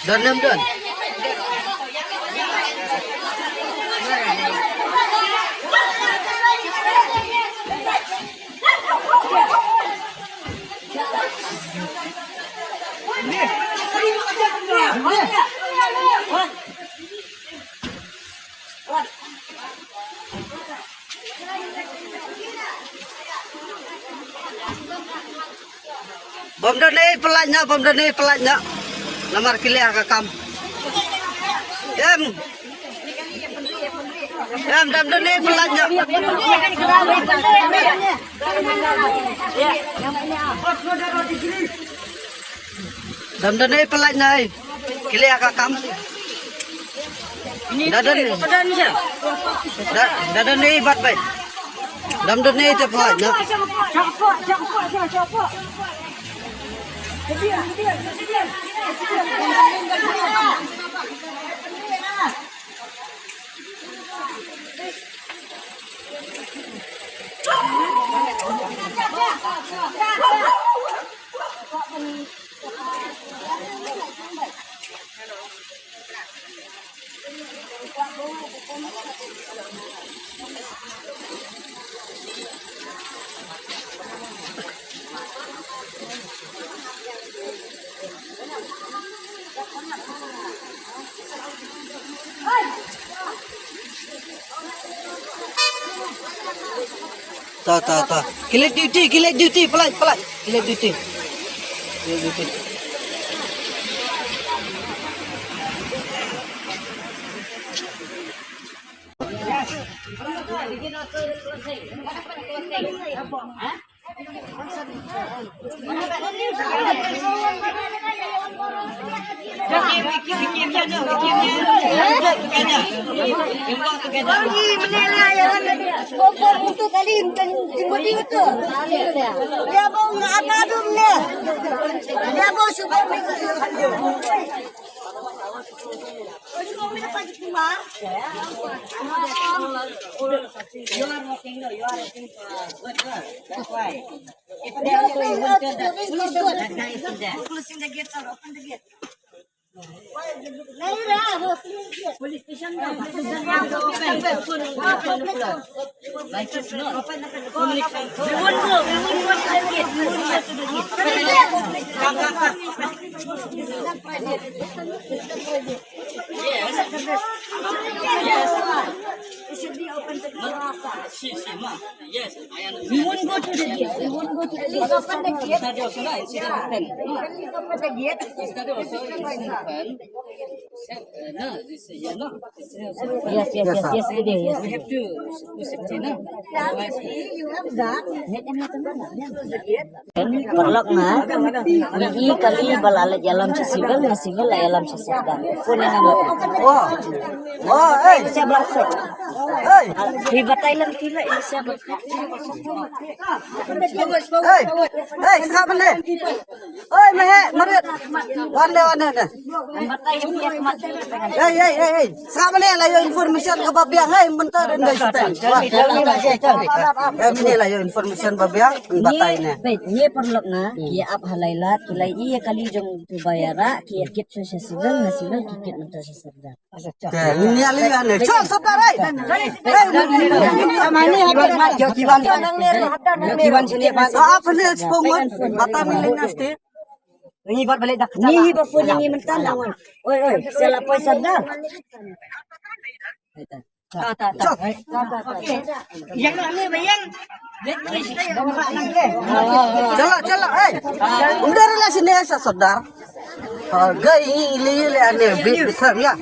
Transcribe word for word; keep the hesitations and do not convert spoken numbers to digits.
Don, don, don. Bym don ei, pyllait noh, bym don ei, pyllait noh. Namar ki leh ka kam. Em. Em, bym don ei, pyllait noh. Bym don ei, pyllait noh ei. Ki leh ka kam. Da don ei. Da, da don ei, bat bai. Bym don ei te pyllait noh. Ta, ta, ta. Ki leh duty, ki leh duty, pyllait, pyllait. Ki leh duty. Ki leh duty. You are working, no, you are working for good, good. That's why. If they also wanted that, that guy is in there. Closing the gate, sir. Open the gate. Police station, no. Open, open, open. Like this, no. Open the gate. We won't go. We won't go to the gate. We won't go to the gate. Come, come, come. Yes. Yes. She, she, ma. Yes, I understand. We won't go to the gate. We won't go to the gate. Please open the gate. Study also, no? It's still open. Please open the gate. Study also is open. Uh, no, this is, yeah, no. Yes, yes, yes, yes, we do, yes. We have to, to safety, no? Otherwise, Paralok nga, ngi i kali ba la leit ïalam sha civil, na civil la ïalam sha sordar. Phone ïa nga. Oh. Oh, ei. Sha bar khat. Ei. Phi batai lang phi la, sha bar khat. Ei. Ei, sngap ne. Oi, meh, marit. Wan ne, wan ne, ne. Batai phi ïa khmat. Ei, ei, ei, ei. Sngap ne, la ïoh information kaba biang, ei, mynta dang dei step. Ei, mynne la ïoh information ba biang, batai ne. Bad, ngi paralok nga, ki ap ha Lailat, ki la ïoh kali jong u ba ïarap, ki ïa kit sha civil, na civil ki kit mynta sha sordar. Te, ngi ïa lei ane. Chol sordar, ei. Ei, mane ha kiwan. Kiwan sini ba. Ap ne spongot, bata mi lei na ste. Ngi bat balik dak. Ngi hi ba phone ngi mynta na wan. Oi, oi, sela poi sordar. Ta, ta, ta. Yang nak ni bayang. Chala, chala, ei. Unda rela sini sa sordar. Ha, ga i li le ane bi bi sa ya.